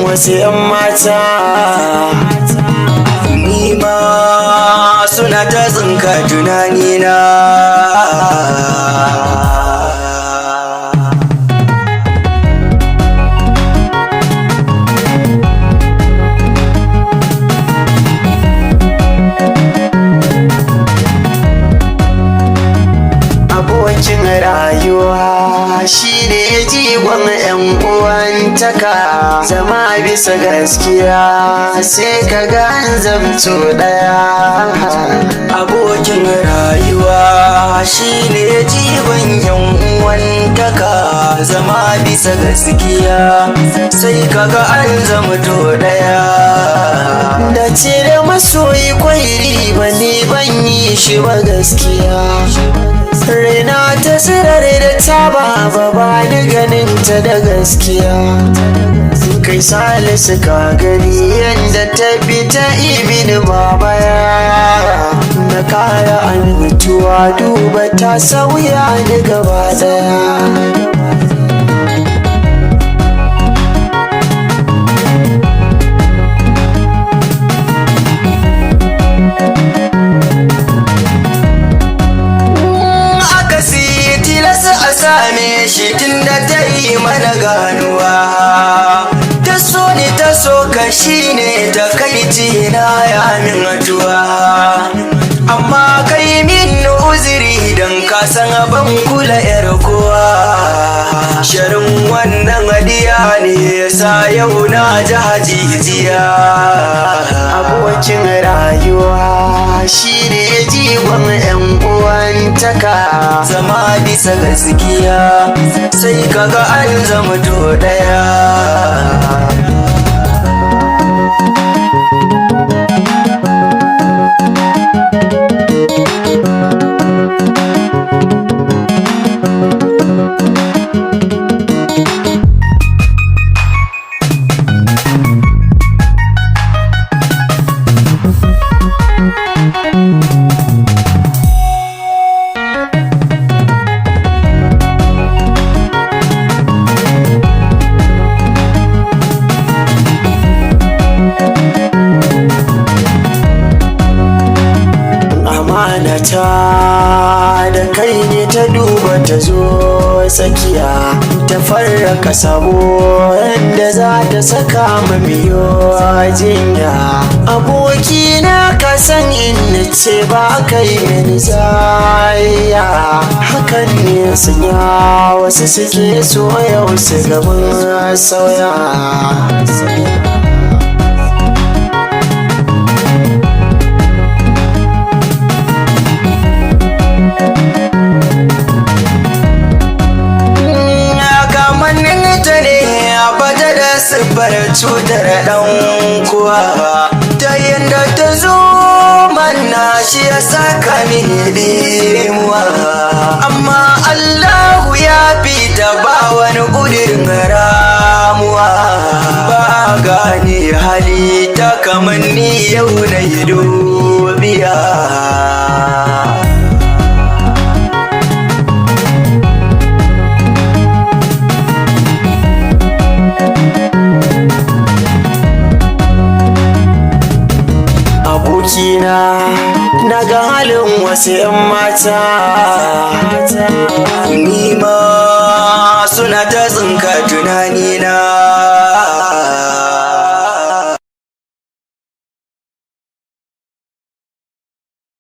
Wasu 'yan mata. Ni ma suna ta tsinka tunanina. Abokin rayuwa shine jigon 'yan uwantaka, zama bisa gaskiya sai ka ga an zamto daya. Abokin rayuwa shine jigon yan uwantaka, zama bisa gaskiya sai kaga an zama to daya. Da cire masoyi kwairi ba ni ban yi shi ba gaskiya. Raina ta tsirare da ta ba ba ni ganin ta da gaskiya. Kai Salisu, ka gani yadda ta bi ta ibini ma baya. Na kara amintuwa, duba ta sauya ni gaba daya. Akasi tilas a same shi tunda ta yi mana ganuwa, ta so ni ta so ka shine ta kai na ya min atuwa, amma kai min uzuri don ka san ban kula yar kowa. Sharin wannan hadiya ne yasa yau na ji hajijiya. Abokin rayuwa shine jigon 'yan uwantaka, zama bisa gaskiya sai kaga an zama to daya. Amanata da kai ne ta duba, ta zo tsakiya ta farraka sabo yadda za ta saka mu biyo jinya. Aboki na, ka san in ce ba kai mini zaya, hakan ne sanya wasu suke so yau su gaban sauya. Kamannin ta ne bata da siffar cutar dan kuwa, ta yadda ta zo manna shi ya saka mini dimuwa, amma Allahu ya fita ba wani gudun ramuwa, ba gane hali ta kamanni yau na yi dubiya. Abokina, na ga halin wasu 'yan mata. Ni